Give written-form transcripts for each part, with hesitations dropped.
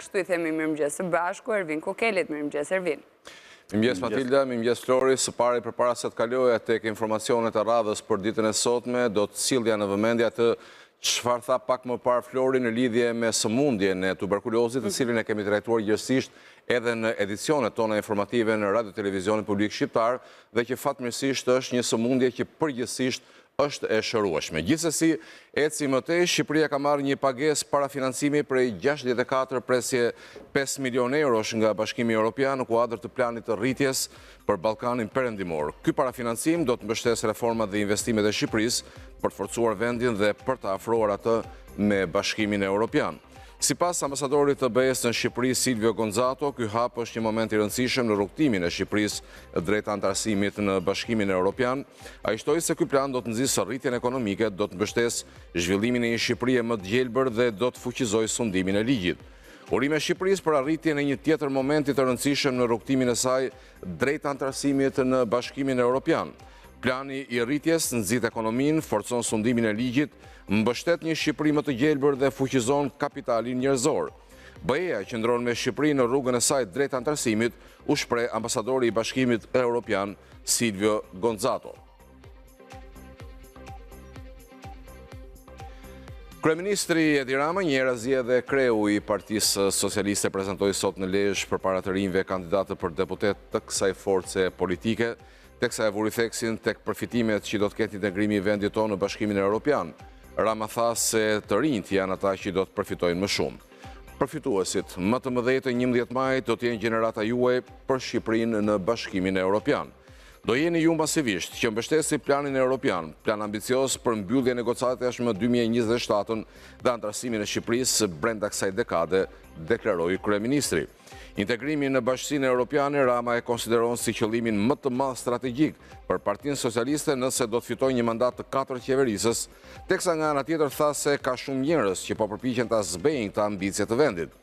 kështu i themi mirëmëngjes së bashku Ervin Kukelit, mirëmëngjes Ervin. Mirëmëngjes Matilda, mirëmëngjes Flori, së pari përpara se të kaloja tek informacionet e radhës për ditën e sotme, do të sillja në vëmendje atë çfarë tha pak më parë Flori në lidhje me sëmundjen e tuberkulozit, të cilin e kemi trajtuar gjerësisht edhe në edicionet tona informative në Radio Televizionin Publik Shqiptar dhe që fatmirësisht është një sëmundje që përgjithësisht është e shërueshme. Gjithsesi, ecim më tej, Shqipëria ka marrë një pagesë parafinancimi prej 64 presje 5 milionë eurosh nga Bashkimi Europian në kuadër të planit të rritjes për Ballkanin Perëndimor. Ky parafinancim do të mbështesë reformat dhe investimet e Shqipërisë për të forcuar vendin dhe për ta afruar atë me Bashkimin Europian. Sipas ambasadorit të BE-së në Shqipëri, Silvio Gonzato, ky hap është një moment i rëndësishëm në rrugëtimin e Shqipërisë drejt anëtarësimit në Bashkimin Europian. Ai shtoi se ky plan do të nxisë rritjen ekonomike, do të mbështesë zhvillimin e një Shqipërie më të gjelbër dhe do të fuqizojë sundimin e ligjit. Urime Shqipërisë për arritjen e një tjetër momenti të rëndësishëm në rrugëtimin e saj drejt anëtarësimit në Bashkimin Europian. Plani i rritjes nxit ekonominë, forcon sundimin e ligjit, mbështet një Shqipëri më të gjelbër dhe fuqizon kapitalin njerëzor. BE-ja qëndron me Shqipërinë në rrugën e saj drejt anëtarësimit, u shpreh ambasadori i Bashkimit Europian, Silvio Gonzato. Kryeministri Edi Rama, njëherazi edhe kreu i Partisë Socialiste prezantoi sot në Lezhë përpara të rinjve kandidatët për deputetë të kësaj force politike, teksa e vuri theksin tek përfitimet që do të ketë integrimi i vendit tonë në Bashkimin Europian. Rama tha se të rinjtë janë ata që do të përfitojnë më shumë. Përfituesit më të mëdhenj të 11 majit do të jenë gjenerata juaj për Shqipërinë në Bashkimin Europian. Do jeni ju masivisht që mbështesni planin europian, plan ambicioz për mbylljen e negociatave tashmë 2027 dhe anëtarësimin e Shqipërisë brenda kësaj dekade, deklaroi kryeministri. Integrimin në Bashkësinë Europiane Rama e konsideron si qëllimin më të madh strategjik për Partinë Socialiste nëse do të fitojë një mandat të katërt qeverisës, teksa nga ana tjetër tha se ka shumë njerëz që po përpiqen ta zbehin këtë ambicie të vendit.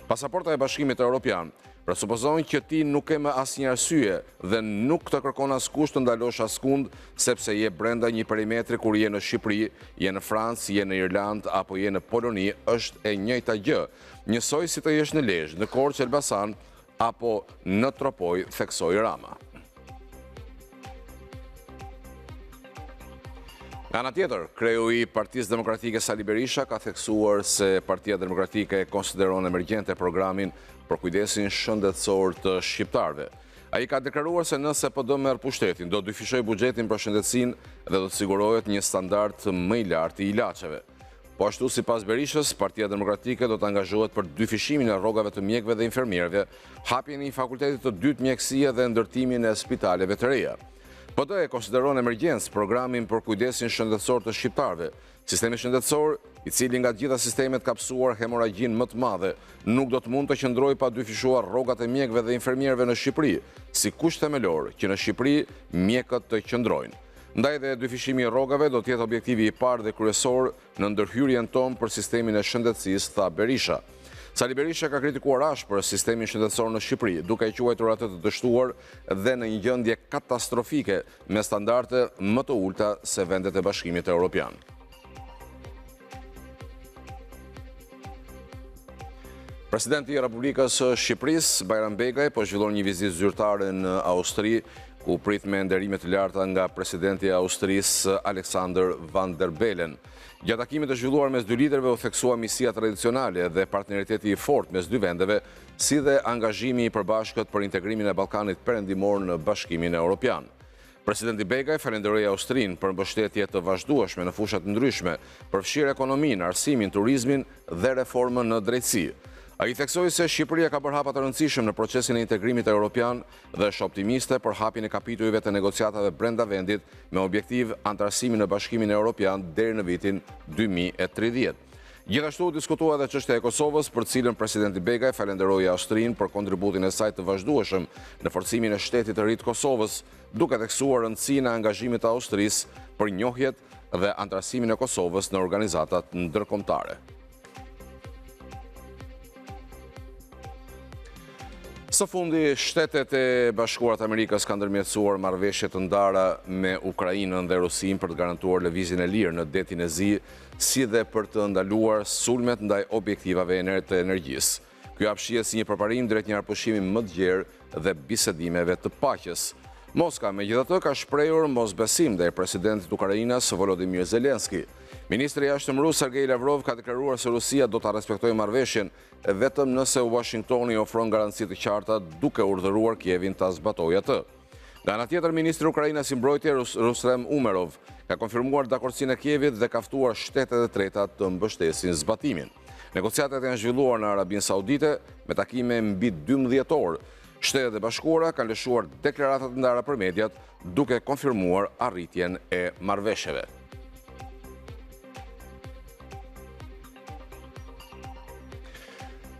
Pasaporta e Bashkimit Europian presupozon që ti nuk ke më asnjë arsye dhe nuk të kërkon askush të ndalosh askund sepse je brenda një perimetri kur je në Shqipëri, je në Francë, je në Irlandë apo je në Poloni, është e njëjta gjë. Njësoj si të jesh në Lezhë, në Korçë, Elbasan apo në Tropojë, theksoi Rama. Nga ana tjetër, kreu i Partisë Demokratike Sali Berisha ka theksuar se Partia Demokratike konsideron emergjente programin për kujdesin shëndetësor të shqiptarëve. Ai ka deklaruar se nëse PD merr pushtetin, do dyfishojë buxhetin për shëndetësinë dhe do të sigurohet një standard më i lartë i ilaçeve. Po ashtu, sipas Berishës, Partia Demokratike do të angazhohet për dyfishimin e rrogave të mjekëve dhe infermierëve, hapjen e një fakulteti të dytë mjekësie dhe ndërtimin e spitaleve të reja. PD e konsideron emergjencë programin për kujdesin shëndetësor të shqiptarëve. Sistemi shëndetësor, i cili nga të gjitha sistemet ka pësuar hemorragjinë më të madhe, nuk do të mund të qëndrojë pa dyfishuar rrogat e mjekëve dhe infermierëve në Shqipëri, si kusht themelor që në Shqipëri mjekët të qëndrojnë. Ndaj dhe dyfishimi i rrogave do të jetë objektivi i parë dhe kryesor në ndërhyrjen tonë për sistemin e shëndetësisë, tha Berisha. Sali Berisha ka kritikuar ashpër sistemin shëndetësor në Shqipëri, duke e quajtur atë të dështuar dhe në një gjendje katastrofike me standarde më të ulëta se vendet e Bashkimit Europian. Presidenti i Republikës së Shqipërisë, Bajram Begaj, po zhvillon një vizitë zyrtare në Austri, ku u prit me nderime të larta nga presidenti i Austrisë, Alexander Van der Bellen. Gjatë takimit të zhvilluar mes dy liderëve u theksua miqësia tradicionale dhe partneriteti i fortë mes dy vendeve, si dhe angazhimi i përbashkët për integrimin e Ballkanit Perëndimor në Bashkimin Europian. Presidenti Begaj falënderoi Austrinë për mbështetje të vazhdueshme në fusha të ndryshme, përfshirë ekonominë, arsimin, turizmin dhe reformën në drejtësi. Ai theksoi se Shqipëria ka bërë hapa të rëndësishëm në procesin e integrimit europian dhe është optimiste për hapjen e kapitujve të negociatave brenda vendit me objektiv anëtarësimin në Bashkimin Europian deri në vitin 2030. Gjithashtu u diskutua edhe çështja e Kosovës, për të cilën Presidenti Begaj falënderoi Austrinë për kontributin e saj të vazhdueshëm në forcimin e shtetit të ri të Kosovës, duke theksuar rëndësinë e angazhimit të Austrisë për njohjet dhe anëtarësimin e Kosovës në organizatat ndërkombëtare. Së fundi, Shtetet e Bashkuara të Amerikës kanë ndërmjetësuar marrëveshje të ndara me Ukrainën dhe Rusinë për të garantuar lëvizjen e lirë në Detin e Zi, si dhe për të ndaluar sulmet ndaj objektivave të energjisë. Ky hap shihet si një përparim drejt një armëpushimi më të gjerë dhe bisedimeve të paqes. Moska, megjithatë, ka shprehur mosbesim ndaj presidentit ukrainas Volodymyr Zelensky. Ministri i Jashtëm rus Sergei Lavrov ka deklaruar se Rusia do ta respektojë marrëveshjen vetëm nëse Uashingtoni ofron garanci të qarta duke urdhëruar Kievin ta zbatojë atë. Nga ana tjetër, ministri ukrainas i Mbrojtjes, Rustem Umerov, ka konfirmuar dakordësinë e Kievit dhe ka ftuar shtetet e treta të mbështesin zbatimin. Negociatat janë zhvilluar në Arabinë Saudite me takime mbi 12 orë. Shtetet e Bashkuara kanë lëshuar deklarata të ndara për mediat, duke konfirmuar arritjen e marrëveshjeve.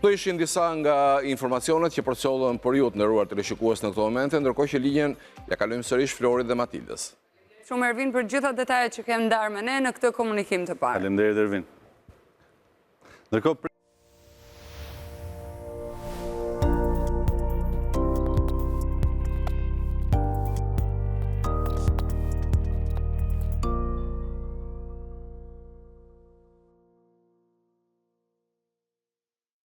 Këto ishin disa nga informacionet që përcollëm për ju të nderuar teleshikues në këto momente, ndërkohë që linjën ia kalojmë sërish Florit dhe Matildës. Shumë Ervin për gjitha detajet që ke ndarë me ne në këtë komunikim të parë. Faleminderit Ervin. Ndërkohë.